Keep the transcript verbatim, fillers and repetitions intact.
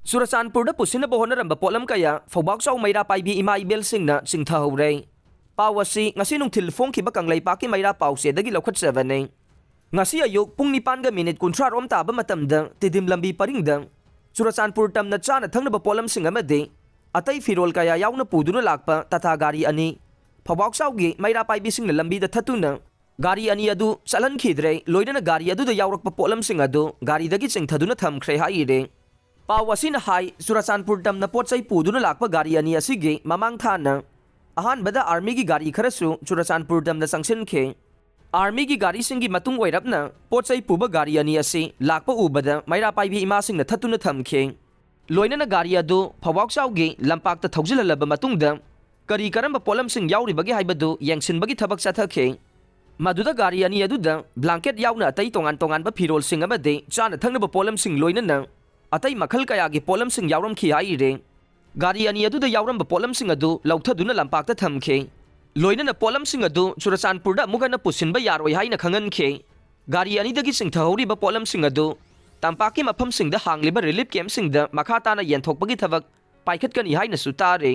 ꯆꯨꯔꯆꯥꯟꯄꯨꯔꯗ ꯄꯨꯁꯤꯟꯅꯕ ꯍꯣꯠꯅꯔꯝꯕ ꯄꯣꯠꯂꯝ ꯀꯌꯥ ꯐꯧꯕꯥꯛꯆꯥꯎ ꯃꯩꯔꯥ ꯄꯥꯏꯕꯤ ꯏꯃꯥ ꯏꯕꯦꯜꯁꯤꯡꯅ ꯆꯤꯡꯊꯍꯧꯔꯦ꯫ ꯄꯥꯎ ꯑꯁꯤ ꯉꯁꯤ ꯅꯨꯡꯊꯤꯜ ꯐꯣꯡꯈꯤꯕ ꯀꯪꯂꯩꯄꯥꯛꯀꯤ ꯃꯩꯔꯥ ꯄꯥꯎꯆꯦꯗꯒꯤ ꯂꯧꯈꯠꯆꯕꯅꯤ꯫ ꯉꯁꯤ ꯑꯌꯨꯛ ꯄꯨꯡ ꯅꯤꯄꯥꯟꯒ ꯃꯤꯅꯤꯠ ꯀꯨꯟꯊ꯭ꯔꯥ ꯔꯣꯝ ꯇꯥꯕ ꯃꯇꯝꯗ ꯇꯤꯗꯤꯝ ꯂꯝꯕꯤ ꯄꯔꯤꯡꯗ ꯆꯨꯔꯆꯥꯟꯄꯨꯔ ꯇꯝꯅ ꯆꯥꯅ ꯊꯛꯅꯕ ꯄꯣꯠꯂꯝꯁꯤꯡ ꯑꯃꯗꯤ ꯑꯇꯩ ꯐꯤꯔꯣꯜ ꯀꯌꯥ ꯌꯥꯎꯅ ꯄꯨꯗꯨꯅ ꯂꯥꯛꯄ ꯇꯥꯇꯥ ꯒꯥꯔꯤ ꯑꯅꯤ ꯐꯧꯕꯥꯛꯆꯥꯎꯒꯤ ꯃꯩꯔꯥ ꯄꯥꯏꯕꯤꯁꯤꯡꯅ ꯂꯝꯕꯤꯗ ꯊꯠꯇꯨꯅ ꯒꯥꯔꯤ ꯑꯅꯤ ꯑꯗꯨ ꯆꯠꯍꯟꯈꯤꯗ꯭ꯔꯦ, ꯂꯣꯏꯅꯅ ꯒꯥꯔꯤ ꯑꯗꯨꯗ ꯌꯥꯎꯔꯛꯄ ꯄꯣꯠꯂꯝꯁꯤꯡ ꯑꯗꯨ ꯒꯥꯔꯤꯗꯒꯤ ꯆꯤꯡꯊꯗꯨꯅ ꯊꯝꯈ꯭ꯔꯦ ꯍꯥꯏꯔꯦ꯫ ꯄꯥꯎ ꯑꯁꯤꯅ ꯍꯥꯏ, ꯆꯨꯔꯆꯥꯟꯄꯨꯔ ꯇꯝꯅ ꯄꯣꯠ ꯆꯩ ꯄꯨꯗꯨꯅ ꯂꯥꯛꯄ ꯒꯥꯔꯤ ꯑꯅꯤ ꯑꯁꯤꯒꯤ ꯃꯃꯥꯡ ꯊꯥꯅ ꯑꯍꯥꯟꯕꯗ ꯑꯥꯔꯃꯤꯒꯤ ꯒꯥꯔꯤ ꯈꯔꯁꯨ ꯆꯨꯔꯆꯥꯟꯄꯨꯔ ꯇꯝꯗ ꯆꯪꯁꯤꯟꯈꯤ꯫ ꯑꯥꯔꯃꯤꯒꯤ ꯒꯥꯔꯤꯁꯤꯡꯒꯤ ꯃꯇꯨꯡ ꯑꯣꯏꯔꯞꯅ ꯄꯣꯠ ꯆꯩ ꯄꯨꯕ ꯒꯥꯔꯤ ꯑꯅꯤ ꯑꯁꯤ ꯂꯥꯛꯄ ꯎꯕꯗ ꯃꯩꯔꯥ ꯄꯥꯏꯕꯤ ꯏꯃꯥꯁꯤꯡꯅ ꯊꯠꯇꯨꯅ ꯊꯝꯈꯤ꯫ ꯂꯣꯏꯅꯅ ꯒꯥꯔꯤ ꯑꯗꯨ ꯐꯧꯕꯥꯛꯆꯥꯎꯒꯤ ꯂꯝꯄꯥꯛꯇ ꯊꯧꯖꯤꯜꯍꯜꯂꯕ ꯃꯇꯨꯡꯗ ꯀꯔꯤ ꯀꯔꯝꯕ ꯄꯣꯠꯂꯝꯁꯤꯡ ꯌꯥꯎꯔꯤꯕꯒꯦ ꯍꯥꯏꯕꯗꯨ ꯌꯦꯡꯁꯤꯟꯕꯒꯤ ꯊꯕꯛ ꯆꯠꯊꯈꯤ꯫ ꯃꯗꯨꯗ ꯒꯥꯔꯤ ꯑꯅꯤ ꯑꯗꯨꯗ ꯕ꯭ꯂꯥꯡꯀꯦꯠ ꯌꯥꯎꯅ ꯑꯇꯩ ꯇꯣꯉꯥꯟ ꯇꯣꯉꯥꯟꯕ ꯐꯤꯔꯣꯜꯁꯤꯡ ꯑꯃꯗꯤ ꯆꯥꯅ ꯊꯛꯅꯕ ꯄꯣꯠꯂꯝꯁꯤꯡ ꯂꯣꯏꯅꯅ ꯑꯇꯩ ꯃꯈꯜ ꯀꯌꯥꯒꯤ ꯄꯣꯠꯂꯝꯁꯤꯡ ꯌꯥꯎꯔꯝꯈꯤ ꯍꯥꯏꯔꯤ꯫ ꯒꯥꯔꯤ ꯑꯅꯤ ꯑꯗꯨꯗ ꯌꯥꯎꯔꯝꯕ ꯄꯣꯠꯂꯝꯁꯤꯡ ꯑꯗꯨ ꯂꯧꯊꯗꯨꯅ ꯂꯝꯄꯥꯛꯇ ꯊꯝꯈꯤ꯫ ꯂꯣꯏꯅꯅ ꯄꯣꯠꯂꯝꯁꯤꯡ ꯑꯗꯨ ꯆꯨꯔꯆꯥꯟꯄꯨꯔꯗ ꯑꯃꯨꯛ ꯍꯟꯅ ꯄꯨꯁꯤꯟꯕ ꯌꯥꯔꯣꯏ ꯍꯥꯏꯅ ꯈꯪꯍꯟꯈꯤ꯫ ꯒꯥꯔꯤ ꯑꯅꯤꯗꯒꯤ ꯆꯤꯡꯊꯍꯧꯔꯤꯕ ꯄꯣꯠꯂꯝꯁꯤꯡ ꯑꯗꯨ ꯇꯝꯄꯥꯛꯀꯤ ꯃꯐꯝꯁꯤꯡꯗ ꯍꯥꯡꯂꯤꯕ ꯔꯤꯂꯤꯐ ꯀꯦꯝꯞꯁꯤꯡꯗ ꯃꯈꯥ ꯇꯥꯅ ꯌꯦꯟꯊꯣꯛꯄꯒꯤ ꯊꯕꯛ ꯄꯥꯏꯈꯠꯀꯅꯤ ꯍꯥꯏꯅꯁꯨ ꯇꯥꯔꯤ꯫